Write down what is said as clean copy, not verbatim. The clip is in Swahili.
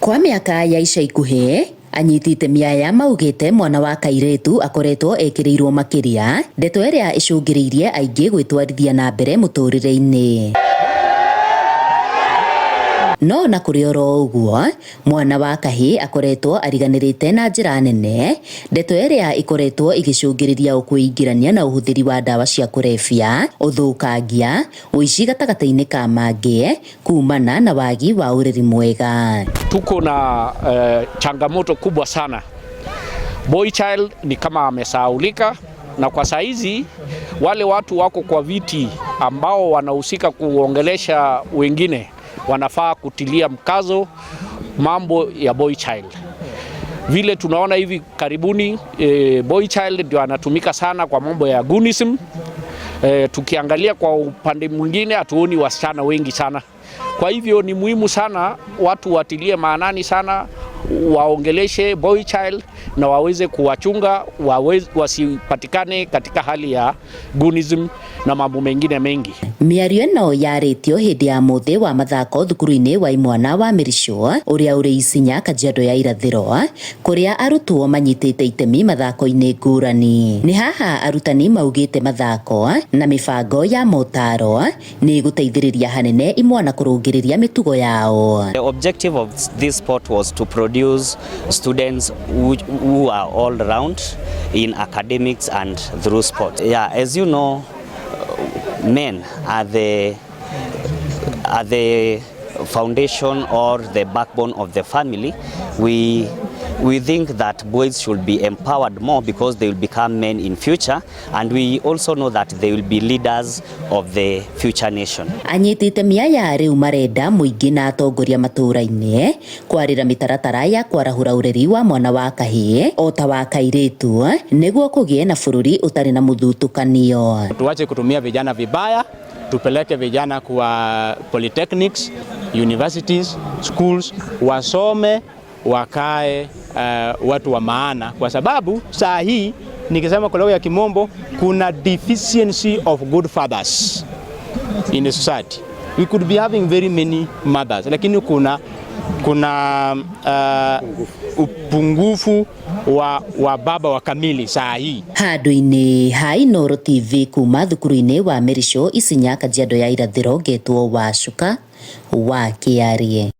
Kwa mĩaka ya ica ikuhĩ, anyiti itemi aya maugĩte mwana wa kairĩtu akoretwo ekĩrĩirwo makĩria, ndeto ĩrĩa ĩcũngĩrĩirie aingĩ gwĩtwarithia na mbere mũtũrĩre-inĩ. No ona kũrĩ oro ũguo, mwana wa kahĩĩ akoretwo ariganĩrĩte na njĩra nene, ndeto ĩrĩa ĩkoretwo ĩgĩcũngĩrĩria kwĩingĩrania na ũhũthĩri wa ndawa cia kũrebia, ũthũkangia, ũici gatagatĩ-inĩ ka mangĩ, kumana na wagi wa ũreri mwega. Tuko na changamoto kubwa sana. Boy child ni kama amesahaulika, na kwa saizi wale watu wako kwa viti ambao wanahusika kuongelesha wengine wanafaa kutilia mkazo mambo ya boy child. Vile tunaona hivi karibuni boy child ndio anatumika sana kwa mambo ya gunism. Tukiangalia kwa upande mwingine hatuoni wasichana wengi sana. Kwa hivyo ni muhimu sana watu watilie maanani sana, waongeleshe boy child na waweze kuwachunga wasipatikane katika hali ya gunism na mambo mengine mengi. Mĩario ĩno yarĩtio hĩndĩ ya mũthĩ wa mathako thukuru-inĩ wa imwana wa Mĩricũ ũrĩa ũrĩ Isinya, Kajiado ya Irathĩro, kũrĩa arutwo manyitĩte itemi mathako-inĩ ngũrani. Nĩ haha arutani maugĩte mathako na mĩbango ya motaro nĩ ĩgũteithĩrĩria hanene imwana kũrũngĩrĩria mĩtugo yao. The objective of this sport was to produce students who are all round in academics and through sport. Yeah, as you know, men are the foundation or the backbone of the family. We think that boys should be empowered more because they will become men in future, and we also know that they will be leaders of the future nation. Anyiti itemi aya rĩu marenda mũingĩ na atongoria matũũra-inĩ kwarĩra mĩtaratara ya kwarahũra ũreri wa mwana wa kahĩĩ o ta wa kairĩtu nĩguo kũgĩe na bũrũri ũtarĩ na mũthutũkanio. Tuache kutumia vijana vibaya, tupeleke vijana kwa polytechnics, universities, schools, wasome wakae watu wa maana, kwa sababu saa hii nikisema kwa lugha ya Kimombo, kuna deficiency of good fathers in the society. We could be having very many mothers, lakini kuna upungufu wa baba wa kamili saa hii. Handũ-inĩ ha Inooro TV kuma thukuru-inĩ wa Mĩricũ, Isinya, Kajiado ya Irathĩro, ngetwo Wacuka wa Kĩarie.